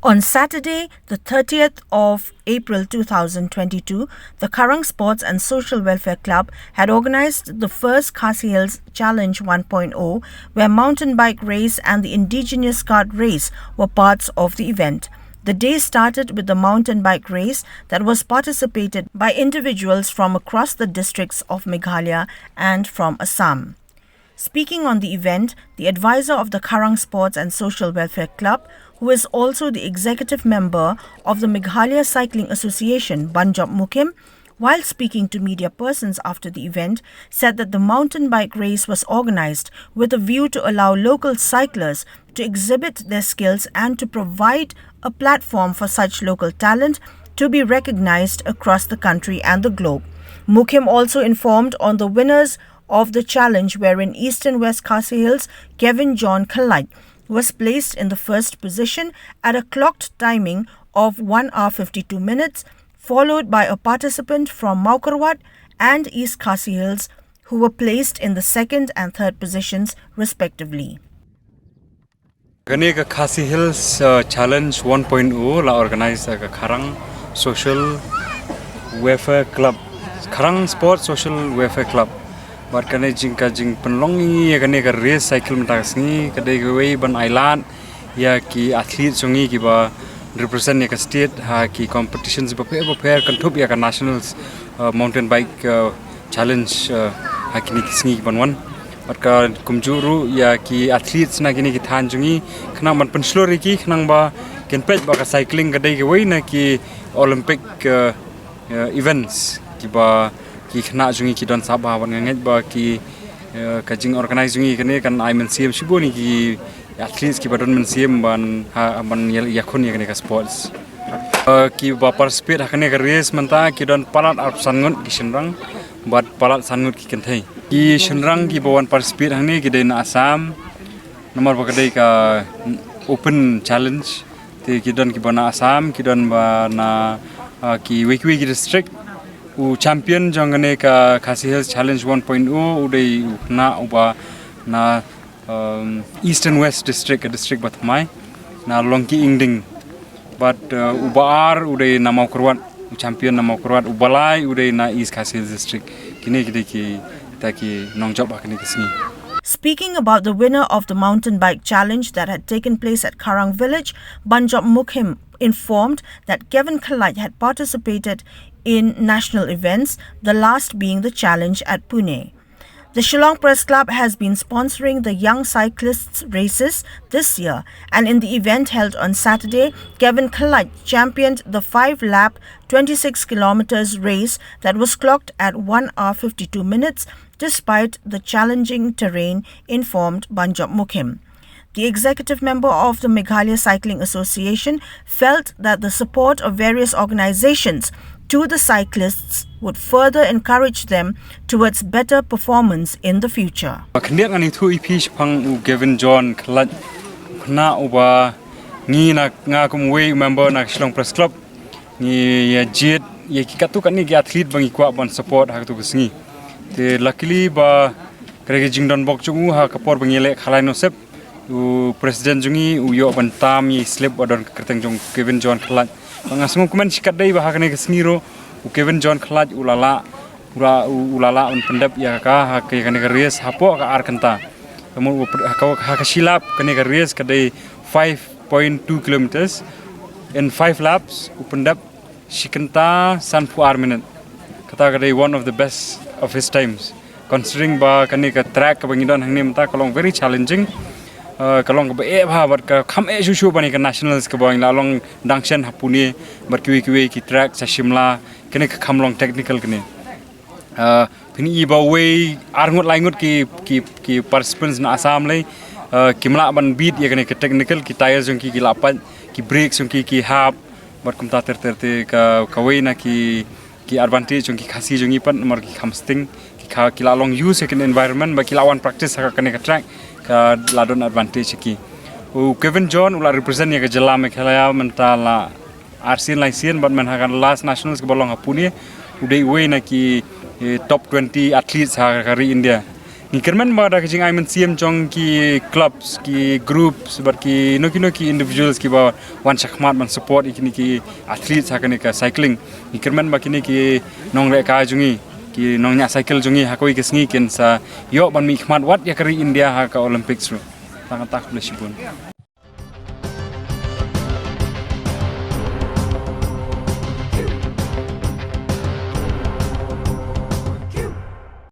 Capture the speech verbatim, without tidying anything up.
On Saturday, the thirtieth of April two thousand twenty-two, the Kharang Sports and Social Welfare Club had organized the first Khasi Hills Challenge one point oh, where mountain bike race and the indigenous cart race were parts of the event. The day started with the mountain bike race that was participated by individuals from across the districts of Meghalaya and from Assam. Speaking on the event, the advisor of the Kharang Sports and Social Welfare Club, who is also the executive member of the Meghalaya Cycling Association, Banjop Mukhim, while speaking to media persons after the event, said that the mountain bike race was organized with a view to allow local cyclists to exhibit their skills and to provide a platform for such local talent to be recognized across the country and the globe. Mukhim also informed on the winners of the challenge, wherein Eastern West Khasi Hills Kevin John Khalait was placed in the first position at a clocked timing of one hour fifty-two minutes, followed by a participant from Mawkyrwat and East Khasi Hills, who were placed in the second and third positions, respectively. Kane ka Khasi Hills uh, Challenge one point oh la organize ka Kharang Social Welfare Club, Kharang Sports Social Welfare Club. Bad kane jing ka jingpynlong ïa kane ka race cycle mynta ka sngi ka dei kawei ban ai lad ïa ki athlete jong ngi kiba represent ïa ka state ha ki competitions bapher bapher, kynthup ïa ka nationals uh, mountain bike uh, challenge uh, ha kine ki sngi kiban wan. Bad ka kumjuh ruh ïa ki athletes na kine ki thaiñ jong ngi khnang ban pynshlur ïa ki khnang ba kin peit ba ka cycling ka dei kawei na ki Olympic uh, uh, events kiba ki khynnah jong ngi ki don sah bha. Bad nga ngeit ba ki uh, ka jing organize jong ngi kane kan ai mynsiem shibun ïa ki athletes kiba don mynsiem ban ha ban ïakhun ïa kane ka sports. Uh, kiba participate ha kane ka race mynta ki don palat arphew san ngut ki shynrang bad palat san ngut ki kynthei. Ki shynrang kiba wan participate hangne ki dei na Assam, namar ba ka dei ka open challenge. Te ki don kiba na Assam, ki don ba na uh, kiwei kiwei ki district. U champion jong kane ka Khasi Hills Challenge one point oh u dei u khynnah uba na um, Eastern West District, ka district ba thymmai, na Longki Ingding. Bad uh, uba ar u dei na Mawkyrwat, u champion na Mawkyrwat, uba lai u dei na East Khasi Hills District. Kine ki dei kita ki nongjop ha kine ki sngi. Speaking about the winner of the mountain bike challenge that had taken place at Kharang village, Banjop Mukhim informed that Kevin Khalait had participated in national events, the last being the challenge at Pune. The Shillong Press Club has been sponsoring the Young Cyclists Races this year, and in the event held on Saturday, Kevin Khalait championed the five lap, twenty-six kilometers race that was clocked at one hour fifty-two minutes despite the challenging terrain, informed Banjop Mukhim. The executive member of the Meghalaya Cycling Association felt that the support of various organizations to the cyclists would further encourage them towards better performance in the future. Khyndiat ngan ïathuh ïa phi shaphang u Kevin John Khalait, u khynnah uba ngi na nga kum uwei u member na Shillong Press Club ngi ïa jied ïa ki katto katne ki athlete ba ngi kwah ban support ha katto ka sngi. Te luckily ba ka dei ka jingdonbok jong u ha ka por ba ngi leh khalai nosep, u president jong ngi u ïoh ban tam ïa i slip ba don ka kyrteng jong u Kevin John Khalait. Ba nga sngewkmen shikatdei ba ha kane ka sngi ruh u Kevin John Khalait u la lah, u la, u, u la lah ban pyndep ïa ka ha ka, ïa kane ka race hapoh ka ar kynta. Ka mut u pr-, ha ka, ha ka shi lap kane ka race ka dei five point two kilometers. In five laps u pyndep shi kynta sanphew ar minit. Kata ka dei one of the best of his times. Considering ba kane ka track kaba ngi don hangne mynta ka long very challenging. Uh, ka long kaba eh bha bad ka kham eh shuh shuh ban ïa ka nationals kaba ngi la long dang shen ha Pune bad kiwei kiwei ki track sha Shimla, kane ka kham long technical kane. Uh, phin i ba wei ar ngut lai ngut ki, ki, ki participants na Assam lei, uh, kim lah ban beat ïa kane ka technical, ki tyres jong ki ki la pait, ki brakes jong ki ki hap, bad kumta ter ter te ka, kawei na ki, ki advantage jong ki Khasi jong ngi pat namar ki kham sting, ki kha, ki la long used to ka environment, bad ki la wan practice ha kane ka track, ka la don advantage ki. U Kevin John u la represent ïa ka jylla Meghalaya mynta la arsien laisien bad mynta ha ka last nationals kaba long ha Pune u dei uwei na ki, eh, top twenty athletes ha ka ri India. Ngi kyrmen ba da ka jingai mynsiem jong ki clubs, ki groups bad kino kino ki individuals kiba wan shakhmat ban support ïa kine ki athletes ha kane ka cycling. Ngi kyrmen ba kine ki nonglehkai jong ngi, ki nongñiah cycle jong ngi ha kawei ka sngi kin sa ïoh ban mihkhmat wat ïa ka ri India ha ka Olympics ruh. Tang kata, khublei shibun.